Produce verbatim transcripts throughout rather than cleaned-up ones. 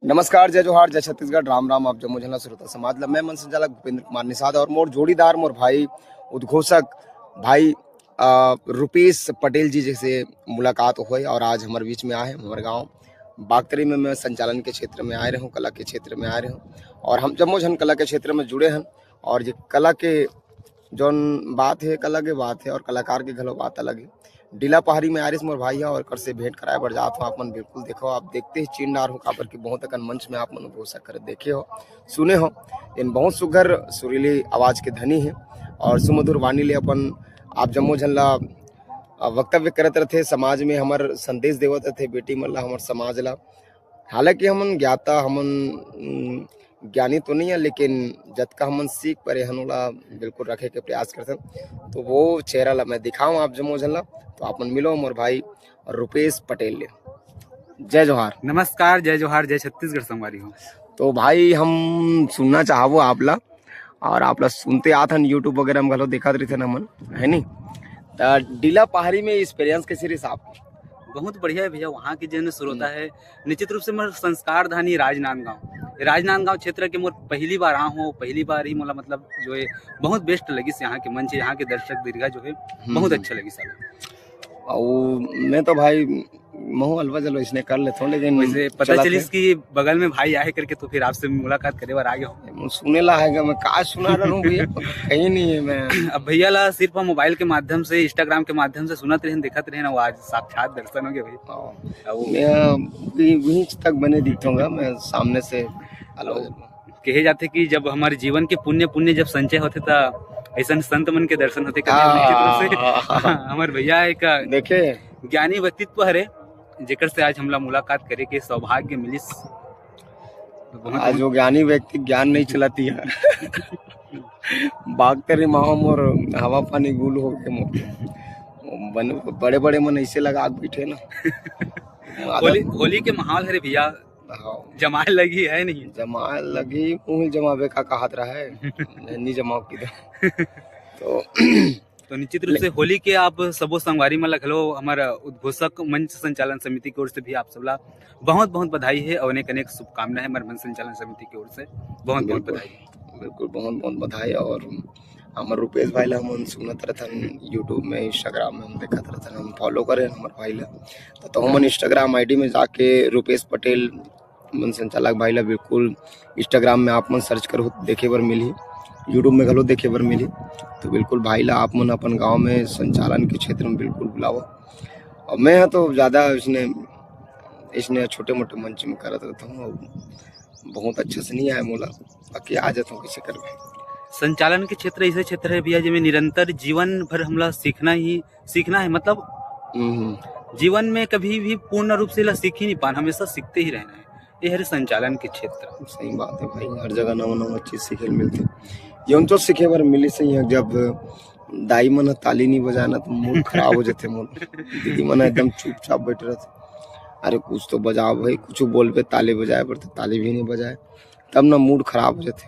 नमस्कार, जय जोहार, जय छत्तीसगढ़, राम राम। आप जम्मो झन ला श्रोता समाज ला, मैं मन संचालक भूपेंद्र कुमार निषाद और मोर जोड़ीदार, मोर भाई उद्घोषक भाई अ, रुपेश पटेल जी जैसे मुलाकात होए और आज हमर बीच में आए हैं, हमर गांव बागतरी में। मैं संचालन के क्षेत्र में आए रहूं, कला के क्षेत्र में आए रहूं और हम जम्मो झन कला के क्षेत्र में जुड़े हैं। और ये कला के जौन बात है, एक अलग बात है और कलाकार के घलो बात अलग है। डीला पहाड़ी में आरिस मोर भाई है और एकर से भेंट कराए बर जात हूँ। आप मन बिल्कुल देखो, आप देखते ही चिन डार हो, काबर कि बहुत अकन मंच में आप मन उद्घोषक करे देखे हो, सुने हो। इन बहुत सुघर सुरीली आवाज के धनी है और सुमधुर वाणी ले अपन आप जम्मो झन ला अ, वक्तव्य करत रथे, समाज में हमर संदेश देवत रथे, बेटी मन ला, हमर समाज ला। हालांकि हमन ज्ञाता, हमन, उम, ज्ञानी तो नहीं है, लेकिन जतका हमन सीख परे हन, ओला बिल्कुल रखे के प्रयास करथन। तो वो चेहरा ला मैं दिखाऊं आप जम्मो झन ला, तो आप मन मिलो मोर भाई रुपेश पटेल ले। जय जोहार। नमस्कार, जय जोहार, जय छत्तीसगढ़ संगवारी हो। तो भाई, हम सुनना चाहबो आप ला, और आप ला सुनते आत हन, YouTube वगैरह में घलो देखत रहिथन हमन, है नी? त डीला पहाड़ी में experience कैसे रहिस आप? बहुत बढ़िया है भैया, वहाँ के जन श्रोता हम्म। है, निश्चित रूप से मोर संस्कार धानी राजनांदगांव, राजनांदगांव क्षेत्र के मोर पहली बार आ हूँ, पहली बार ही मोला मतलब जो है बहुत best लगिस यहाँ के मंच, यहाँ के दर्शक दीर्घा जो है हम्म। बहुत अच्छा लगिस सब। अउ मैं तो भाई महू अलवा जलवा इसने कर लेथों, लेकिन वैसे पता चलिस कि बगल में भाई आहे करके, तो फिर आपसे मुलाकात करे बर आ गया हूँ। सुने ला है मैं का सुना रहा हूँ भैया, कहीं नहीं है मैं। अब भैया ला सिर्फ हम मोबाइल के माध्यम से, Instagram के माध्यम से सुनत रहेन, देखत रहेन, वो आज साक्षात दर्शन हो गया भैया। हाँ। अब मैं वही, वहीं तक बने दिखूंगा मैं सामने से अलवा जलवा। कहे जाथे कि जब हमारे जीवन के पुण्य, पुण्य जब संचय होथे, त ऐसन संत मन के दर्शन होथे। कभी हाँ, निश्चित रूप से हाँ, हाँ, हाँ। हमारे भैया एक देखे। ज्ञानी व्यक्तित्व हरे, जेकर से आज हमला मुलाकात करे के सौभाग्य मिलिस। तो बहुत आज बहुत वो ज्ञानी व्यक्ति ज्ञान नहीं चलाती है। बागतरी माहो मोर हवा पानी गुल हो के मोर बन-, बड़े बड़े मन ऐसे लगा के बैठे ना। होली, होली के माहौल हरे भैया। हाँ। जमाए लगी है नहीं? जमाए लगी, मुँह जमावे का कहत रहा है। नहीं जमाओ किधर। तो तो निश्चित रूप से होली के आप सबो संगवारी मन ला घलो हमारा उद्घोषक मंच संचालन समिति की ओर से भी आप सबला बहुत बहुत बधाई है और अनेक अनेक शुभकामनाएं हमारे मंच संचालन समिति की ओर से। बहुत बहुत बिल्कुल। बधाई। बिल्कुल, बहुत बहुत बधाई। और हमर रुपेश भाई ला हमन सुनत रहथन, YouTube में, Instagram में हम देखत रहथन, हम follow करे हमर भाई ला। तो, तो हमन Instagram ID में जाके रुपेश पटेल मन संचालक भाई ला बिल्कुल Instagram में आप मन search करो, देखे बर मिलही, YouTube में घलो देखे बर मिलही। तो बिल्कुल भाई ला आप मन अपन गांव में संचालन के क्षेत्र में बिल्कुल बुलावा। और मैं ह तो ज़्यादा इसने, इसने छोटे मोटे मंच में करत रहता हूँ, और बहुत अच्छा से नहीं आया मोला, बाकी आ जाता हूँ कैसे करके। संचालन के क्षेत्र ऐसे क्षेत्र है भैया, जेमे निरंतर जीवन भर हमला सीखना ही सीखना है, मतलब हम्म। जीवन में कभी भी पूर्ण रूप से ला सीख ही नहीं पान, हमेशा सीखते ही रहना है। ये हरे संचालन के क्षेत्र। सही बात है भाई, हर जगह नवा नवा चीज सीखे ल मिलथे। जौन तो सीखे बर मिलिस हे, जब दाई मन ह ताली नहीं बजाना तो mood खराब हो जाथे मोर। दीदी मन ह एकदम चुपचाप बैठ रहथे। अरे कुछ तो बजाओ भाई, कुछ बोलबे ताली बजाए बर, तो ताली भी नहीं बजाए, तब ना mood खराब हो जाथे।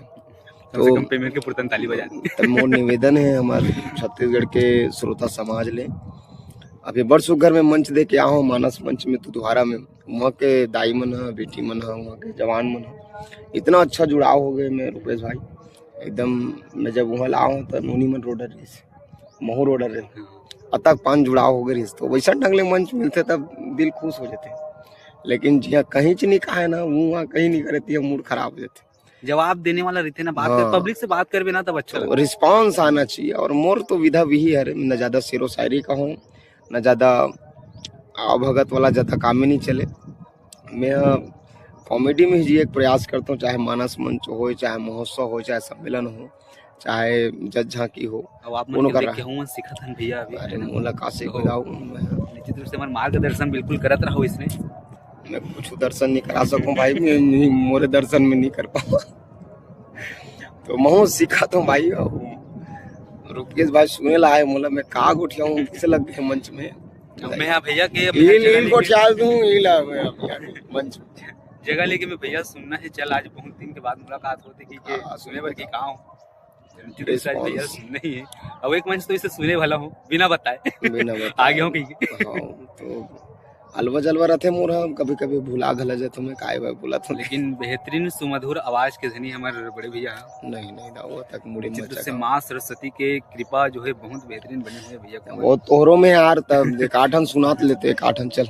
कम से तो कम पेमेंट के पुरतन ताली बजा। तब मोर निवेदन है हमारे छत्तीसगढ़ के श्रोता समाज ले, अभी बड़ सुग्घर में मंच दे के आहो, मानस मंच में तो दुहारा में, वहाँ के दाई मन ह, बेटी मन ह, वहाँ के जवान मन ह, इतना अच्छा जुड़ाव हो गए मैं रुपेश भाई, एकदम। मैं जब वहाँ ला आऊँ तो नोनी मन रोडर रहिस, महू रोडर रहे, अतक पान जुड़ाव हो गए रहिस। तो वैसा ढंग ले मंच मिलथे तब दिल खुश हो जाथे। लेकिन जिहाँ कहीं च नहीं कहा है ना, वो वहाँ कहीं नहीं करे, तो mood खराब हो जाथे। जवाब देने वाला रहते ना, बात कर, हाँ। पब्लिक से बात करबे ना तब अच्छा तो लगता है। Response आना चाहिए। और मोर तो विधा विही है, न ज्यादा शेरो शायरी कहूँ, न ज्यादा आवभगत वाला ज्यादा काम में नहीं चले। मैं कॉमेडी में ही जिए के प्रयास करता हूँ, चाहे मानस मंच हो, चाहे महोत्सव हो, चाहे सम्मेलन हो, चाहे जज झांकी हो। अब आप मन कोनो के कर देख रहा के है। हमन सीखत हन भैया अभी, अरे है ना? मोला का से तो बताऊं मैं। निश्चित रूप से हमार मार्गदर्शन बिल्कुल करत रहो इसमें। मैं कुछ दर्शन नहीं करा सकूं भाई, मैं नहीं, मोरे दर्शन में नहीं कर पाऊंगा। तो महू सीखत हूँ भाई। और रुपेश भाई सुने ला आए, मोला मैं का गोठियाऊं, कैसे लग गए मंच में। अब मैं हाँ भैया के अपने ईल, जगह ईल लेके गोठिया दूं, ईल आ मैं अपने मंच में। जगह लेके मैं भैया सुनना है, चल आज बहुत दिन के बाद मुलाकात होते कि के हाँ, सुने बर की का हूँ। चल, आज भैया सुनना ही है। अब एक मंच तो इसे सुने वाला हूँ, बिना बताए। बिना बताए। आ गया हूँ कहीं के। हाँ, तो अलवा जलवा रथे मोर ह, कभी-कभी भुला घला जाथों मैं, काय बाय बोलत हूँ। लेकिन बेहतरीन सुमधुर आवाज के धनी हमर बड़े भैया ह। नहीं, नहीं, ना, वो तक मुड़ी निश्चित मत रूप से चकाओ। माँ सरस्वती के कृपा जो है बहुत बेहतरीन बने हुए भैया को। वो तोहरो में यार, तब एक आठन सुनात लेते, एक आठन चल।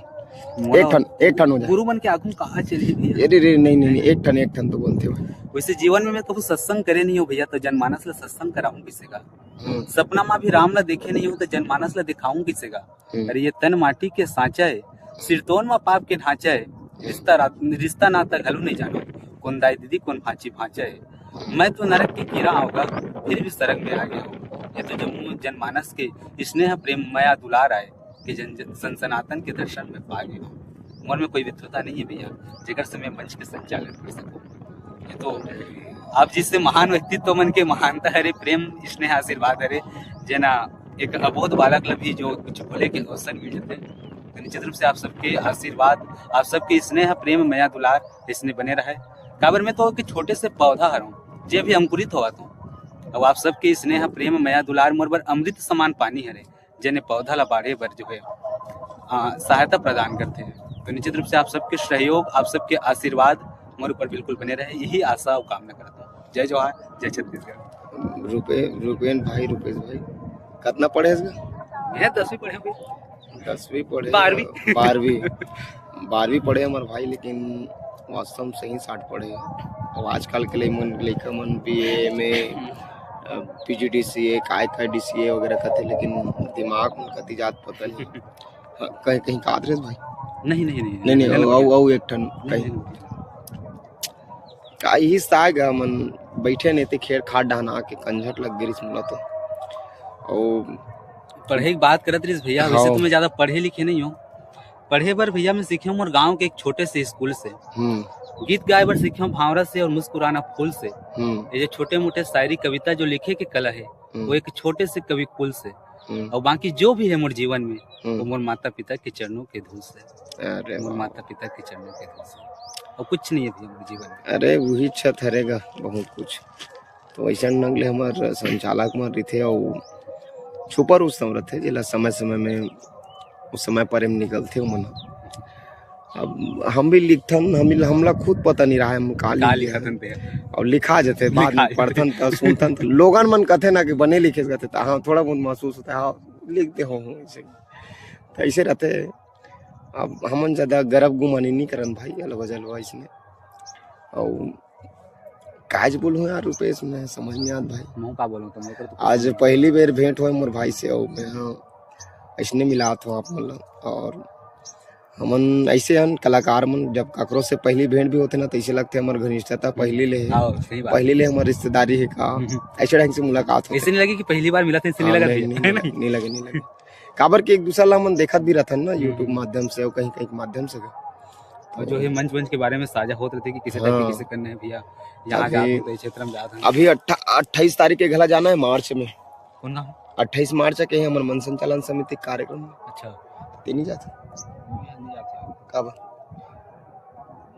मोला एक ठन, एक ठन हो जाए। गुरु मन के आगू कहाँ चले भैया? अरे रे, नहीं, नहीं, नहीं, एक ठन, एक ठन तो बोलते भाई। वैसे जीवन में मैं कभी सत्संग करे नहीं हूँ भैया, तो जनमानस ला सत्संग कराऊं किसे का? हम्म। सपना में भी राम ला देखे नहीं हूँ, तो जनमानस ला दिखाऊं किसे का? हम्म। अरे ये तन माटी के सांचा है, सिरतोन मा पाप के ढांचा है, रिश्ता रात-, रिश्ता नाता घलो नहीं जानो, कौन दाई दीदी, कौन भांची भांचा है। मैं तो नरक के कीड़ा आऊंगा, फिर भी सरग में आ गया हूँ। ये तो जम्मू जनमानस के स्नेह, प्रेम, मया, दुलार आए कि जन, जन, सन सनातन के दर्शन में पा गया हूँ। मोर में कोई विद्वता नहीं है भैया, जेकर से मैं मंच के संचालन कर सकूँ। ये तो आप जैसे महान व्यक्तित्व मन के महानता हरे, प्रेम, स्नेह, आशीर्वाद हरे, जेना एक अबोध बालक ला भी जो कुछ बोले के अवसर मिल जाते, तो निश्चित रूप से आप सबके आशीर्वाद, आप सबके स्नेह, प्रेम, मया, दुलार इसने बने रहे। काबर मैं तो कि छोटे से पौधा हरऊँ, जे भी अंकुरित होवत हूँ, अब आप सबके स्नेह, प्रेम, मया, दुलार मोर बर अमृत समान पानी हरे, जेने पौधा ला बाढ़े बर जो है, आ, सहायता प्रदान करते हैं। तो निश्चित रूप से आप सबके सहयोग, आप सबके आशीर्वाद मोर ऊपर बिल्कुल बने रहे, यही आशा और कामना करता हूँ। जय जोहार, जय छत्तीसगढ़। रूपे-, रूपेन भाई, रूपेश भाई, कतना पढ़े हस गा? मैं दसवीं पढ़े हूँ। दसवीं पढ़े, बारहवीं। बारहवीं। बारहवीं पढ़े हमर भाई, लेकिन वास्तव में सही साठ पढ़े। अब आजकल के लइ-, मन, लइका मन बी ए, M A, uh, P G D C ए, काय, काय डी सी ए वगैरह कथे, लेकिन दिमाग मन कति जात पता नहीं। हाँ, कहीं, कहीं का आदरेस भाई? नहीं, नहीं, नहीं, नहीं, नहीं, नहीं, अउ, अउ एक ठन नहीं, कहीं। नहीं, नहीं। का इही साग हमन बइठे ने ते खेड़ खार डहन आके कंझट लग गे रिहिस मोला तो। अउ पढ़े के बात करत रहिस भैया, वैसे हाँ। तो मैं ज्यादा पढ़े लिखे नहीं हूँ। पढ़े बर भैया मैं सीखे हूँ मोर गांव के एक छोटे से स्कूल से। हम्म। गीत गाए बर सीखे हूँ भांवरा से और मुस्कुराना फूल से। हम्म। ये जो छोटे मोटे शायरी कविता जो लिखे के कला है, हम्म। वो एक छोटे से कवि कुल से। हम्म। और बाकी जो भी है मोर जीवन में, हम्म। वो मोर माता पिता के चरणों के धूल से। अरे मोर वाह। माता पिता के चरणों के धूल से। और कुछ नहीं है भैया मोर जीवन में। अरे वही छत हरेगा बहुत कुछ। तो वैसन ढंग ले हमर संचालक मन रहिथे अउ छुपा रुस्तम रहिथे, जेला समय-समय में, उस समय पर एम निकलथे ओमन। अब हम भी लिखथन, हम, हमला खुद पता नहीं रहा हम का का लिख लिखत हन ते। अउ लिखा जथे, बाद में लिखा जथे। पढ़थन त सुनथन त लोगन मन कथे ना कि बने लिखे कथे, त हाँ, थोड़ा बहुत महसूस होता है, हाँ, लिख दे हो, हो, ऐसे। त ऐसे रहते। अब हमन ज्यादा गरब गुमानी नहीं करन भाई, अलवा जलवा इसने। अउ काज बोलूं यार रूपेश, मैं समझ नहीं आत भाई। मैं का बोलूं, तुम लोग तो आज पहली बेर भेंट होय मोर भाई से, अउ मैं, हाँ, अइसने मिलात हूँ आप मन ला। और हमन ऐसे हन कलाकार मन, जब काकरो से पहली भेंट भी होथे ना, तो ऐसे लगथे हमर घनिष्ठता पहली ले हे, हाँ, सही बात। पहली ले हमर रिश्तेदारी हे का, हम्म। ऐसे ढंग से मुलाकात होथे। ऐसे नहीं लगे कि पहली बार मिला था, ऐसे नहीं हाँ, लगा नहीं, था, नहीं है ना? लगे, नहीं लगे, नहीं लगे। काबर कि एक दूसरा ला हमन देखत भी रहथन ना, हम्म। YouTube माध्यम से और कहीं, कहीं के माध्यम से भी। और जो है मंच, मंच के बारे में साझा होत रहथे कि किसे टाइप के हाँ। किसे करना है भैया, यहाँ अभी, जात हो तो ये क्षेत्र में जात हन। अभी अट्ठा-, अट्ठाईस तारीख के घला जाना है मार्च में। कौन गाँव? अट्ठाईस मार्च के हमर मन संचालन समिति के कार्यक्रम। अच्छा। ते नहीं जात? मैं नहीं जात। काबर?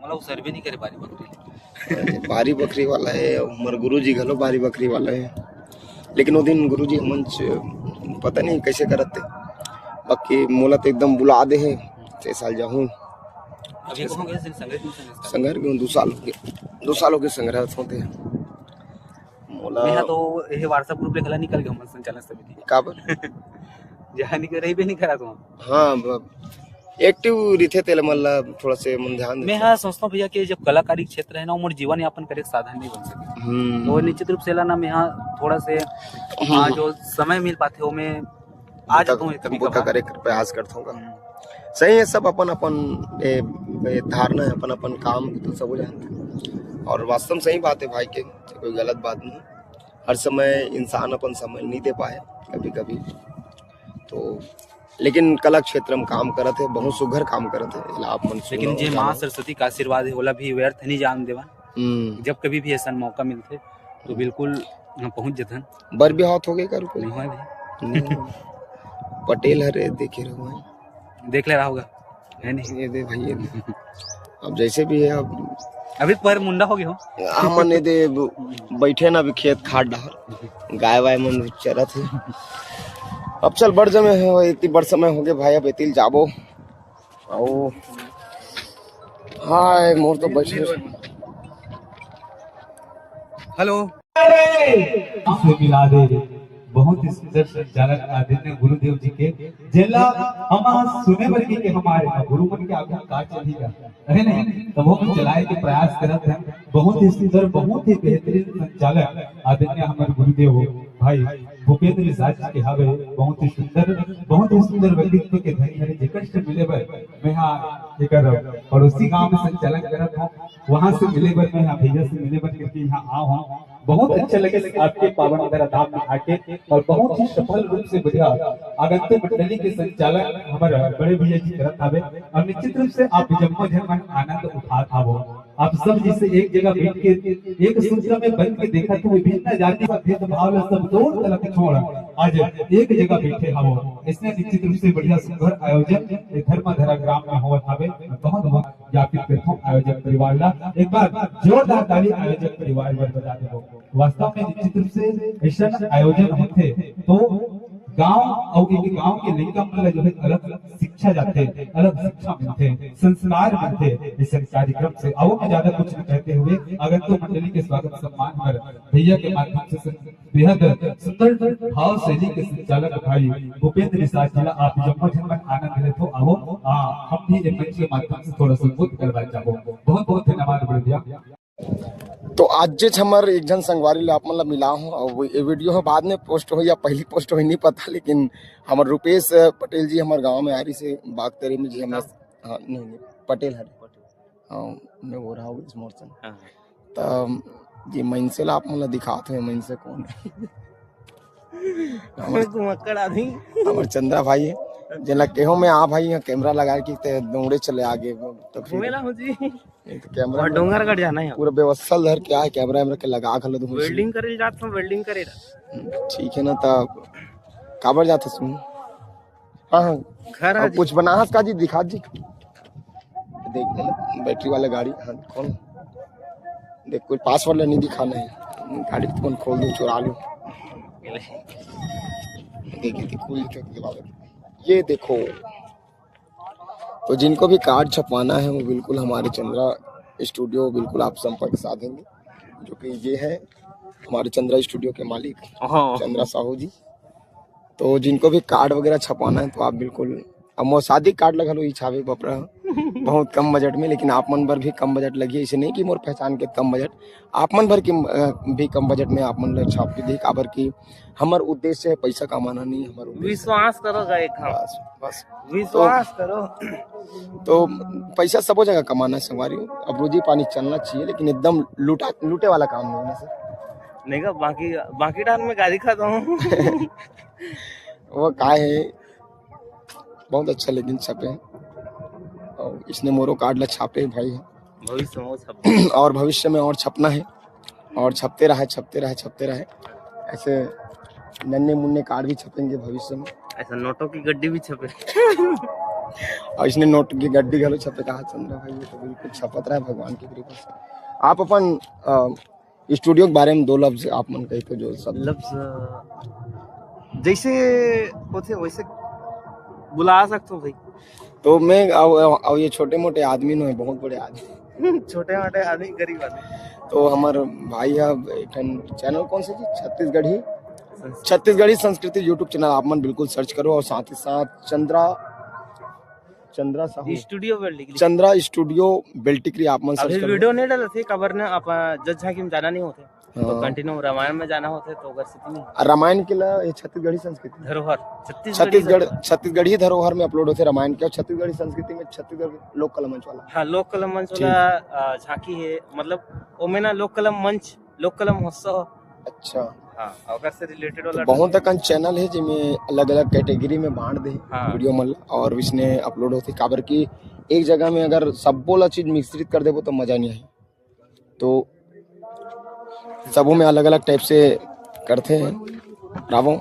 मतलब वो सर्वे नहीं करे बारी बकरी। अरे, बारी बकरी वाला है, हमर गुरुजी घलो बारी बकरी वाला है। लेकिन वो दिन गुरुजी हमन च-, पता नहीं कैसे करत थे। बाकी मोला तो एकदम बुला दे है, ते साल जाहूँ। अभी कहाँ गए थे? संगत में, संगत में? संगत में दो साल हो गए, दो साल हो गए संग्रह होते हैं। मोला मेहा तो ये WhatsApp group ले घला निकल गया, हमर संचालन समिति। काबर? जहाँ निकल रही भी नहीं करा तो। हाँ, ब-, active रहिथे तेला मन ला थोड़ा से मन ध्यान मैं देथे। हाँ सोचता हूँ भैया कि जब कलाकारी क्षेत्र है ना, वो मोर जीवन यापन करे के साधन नहीं बन सके। हम्म। तो निश्चित रूप से ला ना मैं हाँ थोड़ा से, हम्म। हाँ, जो समय मिल पाथे वो मैं आ बूता, जाता हूँ कभी बूता कभार। करे के प्रयास करता हूँ। हम्म। सही है, सब अपन अपन, ए, ए, धारणा है, अपन अपन काम तो सब हो जाता है। और वास्तव में सही बात है भाई के, कोई गलत बात नहीं। हर समय इंसान अपन समय नहीं दे पाए कभी कभी, तो लेकिन कला क्षेत्र में काम करत है, बहुत सुघर काम करत है। एला आप मन लेकिन सुनव, जे माँ जानव। सरस्वती का आशीर्वाद है, ओला भी व्यर्थ नहीं जान देवा। हम्म। जब कभी भी ऐसा मौका मिलथे, तो बिल्कुल हम पहुँच जथन। बर बिहाव हो गए का रुपये? नहीं हुआ अभी। नहीं हुआ। पटेल हरे देखे रहो। देख ले रहा होगा, है नहीं? ये दे भाई, ये दे। अब जैसे भी है, अब अभी पर मुंडा हो गया हो। हमन ये दे ब-, बैठे ना अभी खेत खाट डहर, गाय वाय मन चरत है। अब चल बड़ जमे हो, इतनी बड़ समय हो गए भाई, अब एतिल जाबो। अउ हाय, मोर तो बच हेलो। से मिला दे। बहुत ही सुंदर संचालन आदरणीय गुरुदेव जी के, जेला हम आज सुने बर के, के हमारे गुरु मन के आगू का चली गा, है नहीं? तब हम चलाए के प्रयास करत हैं। बहुत ही सुंदर, बहुत ही बेहतरीन संचालन आदरणीय हमारे गुरुदेव भाई भूपेंद्र साज के हवे। बहुत ही सुंदर, बहुत ही सुंदर व्यक्तित्व के धनी हरे, जेकर से मिले बर मैं हा एकर पड़ोसी गांव में संचालन करत हूँ। वहां से मिले बर मैं हा भैया से मिले बर करके यहाँ आव हूँ। बहुत अच्छा लगे आपके पावन धरा धाम में आके, और बहुत ही सफल रूप से बढ़िया आगंतुक मंडली के संचालन हमारे बड़े भैया जी करत हवे, और निश्चित रूप से आप जम्मो झन मन आनंद उठात हवो। आप सब जैसे एक जगह बैठ के एक सूत्र में बन के देखा तो विभिन्न जाति का भेदभाव ला सब दूर तलक छोड़ आज एक जगह बैठे हवो। इसने निश्चित रूप से बढ़िया सुंदर आयोजन ये धर्म धरा ग्राम में होवत हवे। बहुत बहुत ज्ञापित करथों आयोजक परिवार ला, एक बार जोरदार ताली आयोजक परिवार बर बजा देबो। वास्तव में निश्चित रूप से ऐसा आयोजन होथे तो गांव और एक गांव के लइका मन ला जो है अलग शिक्षा जाथे, अलग शिक्षा मिलथे, संस्कार मिलथे इस कार्यक्रम से। अब मैं ज्यादा कुछ न कहते हुए आगंतुक मंडली के स्वागत सम्मान पर भैया के माध्यम से सं-, बेहद सुंदर भाव शैली के संचालक भाई भूपेंद्र निषाद जी ला आप जम्मो झन मन आनंद लेथो। आवो, आ, हम भी एक मंच के माध्यम से थोड़ा संबोध करवा चाहबो। बहुत बहुत धन्यवाद बड़े भैया। तो आज जे हमर एक झन संगवारी ले आप मन ला मिला हूँ, और ये वीडियो ह बाद में पोस्ट होही या पहली पोस्ट होही नहीं पता, लेकिन हमर रुपेश पटेल जी हमर गांव में आ रही से बागतरी में जी हमर, हाँ, नहीं, नहीं, पटेल हरे। हाँ, मैं वो रहा हूँ इस मोर संग। हाँ। त ये मनसे ला आप मन ला दिखात हूँ, मनसे कौन है? हमर घुमक्कड़ आदमी। हमर चंद्रा भाई है, जेला केहो में आ भाई, यहाँ कैमरा लगा के ते दौड़े चले आगे, तो फिर घूमेला हो जी। ये तो कैमरा और में डोंगरगढ़ जाना है। पूरा व्यवस्था धर के आए, कैमरा वैमरा के लगा घलो दूँ। वेल्डिंग करे जात हूँ, वेल्डिंग करे। ठीक है ना, तब काबर जात हस? हाँ, हाँ। घर आ अब जी। कुछ बनाहस का जी, दिखा जी। देख, बैटरी वाला गाड़ी, हाँ, कौन? देख, कोई पासवर्ड नहीं दिखाना है, गाड़ी को कौन खोल दूँ, चुरा लूँ। देख, ये खोल के दिखा दे। ये देखो, तो जिनको भी कार्ड छपवाना है, वो बिल्कुल हमारे चंद्रा स्टूडियो, बिल्कुल आप संपर्क साधेंगे, जो कि ये है हमारे चंद्रा स्टूडियो के मालिक हाँ। चंद्रा साहू जी। तो जिनको भी कार्ड वगैरह छपवाना है, तो आप बिल्कुल, अब मोर शादी कार्ड लगा लो, ये छापे बपरा बहुत कम बजट में, लेकिन आप मन बर भी कम बजट लगी, ऐसे नहीं कि मोर पहचान के कम बजट, आप मन भर के, अ, भी कम बजट में आप मन ला छाप के दे, काबर कि हमर उद्देश्य है पैसा कमाना नहीं, हमर उद्देश्य विश्वास करो गाय खाओ। बस, बस। विश्वास करो। तो पैसा सबो जगह कमाना है संगवारी, अब रोजी पानी चलना चाहिए, लेकिन एकदम लूटा, लूटे वाला काम नहीं है सर। नहीं का, बाकी, बाकी टाइम में गाली खाता हूँ। वो का है, बहुत अच्छा लेकिन छपे हैं। और इसने मोरो कार्ड ला छापे भाई है। भविष्य में और छप- और भविष्य में और छपना है, और छपते रहे, छपते रहे, छपते रहे। ऐसे नन्हे मुन्ने कार्ड भी छपेंगे भविष्य में। ऐसा नोटों की गड्डी भी छपे। और इसने नोट की गड्डी घलो छपे, कहा चंद्रा भाई, ये तो बिल्कुल छपत रहे भगवान की कृपा से। आप अपन, अ, स्टूडियो के बारे में दो लफ्ज आप मन कही तो जो सब लफ्ज, अ, जैसे होथे वैसे बुला सकते हो भाई। तो मैं अब, अब ये छोटे मोटे आदमी नो है, बहुत बड़े आदमी। छोटे मोटे आदमी, गरीब आदमी। तो हमर भाई है, एक ठन चैनल कौन से जी? छत्तीसगढ़ी, छत्तीसगढ़ी संस्कृति YouTube चैनल आप मन बिल्कुल सर्च करो, और साथ ही साथ चंद्रा, चंद्रा साहू, स्टूडियो बेल्टिकरी। चंद्रा स्टूडियो बेल्टिकरी आप मन सर्च अभी करो। वीडियो नहीं डालत हे, काबर ना आप जज झांकी में जाना नहीं होथे, तो हाँ। कंटिन्यू रामायण में जाना होथे, तो अगर स्थिति नहीं। रामायण के ला ये छत्तीसगढ़ी संस्कृति। धरोहर, छत्तीसगढ़ी छत्तीसगढ़, धरोहर। छत्तीसगढ़ी धरोहर में अपलोड होथे रामायण के, और छत्तीसगढ़ी संस्कृति में छत्तीसगढ़ लोक कला मंच वाला। हाँ, लोक कला मंच ठीक। वाला, अ, झांकी है, मतलब ओमे ना लोक कला मंच, लोक कला महोत्सव। अच्छा। हाँ, ओकर से रिलेटेड तो वाला बहुत अकन चैनल है, जेमे अलग-अलग कैटेगरी में बांट दे हाँ। वीडियो मन ला, और इसने अपलोड होथे, काबर कि एक जगह में अगर सब्बो ला चीज मिश्रित कर देबो, तो मजा नहीं आए। तो सबो में अलग-अलग टाइप से करथे रावो।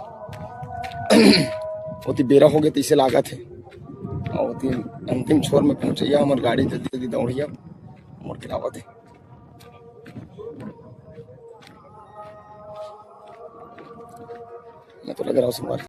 ओती बेरा हो गए, तैसे लागत है, और ओती अंतिम छोर में पहुंचैया हमर गाड़ी जल्दी जल्दी दौड़िया मोड़ के लावत है। मैं तो लग रहा हूँ संगवारी।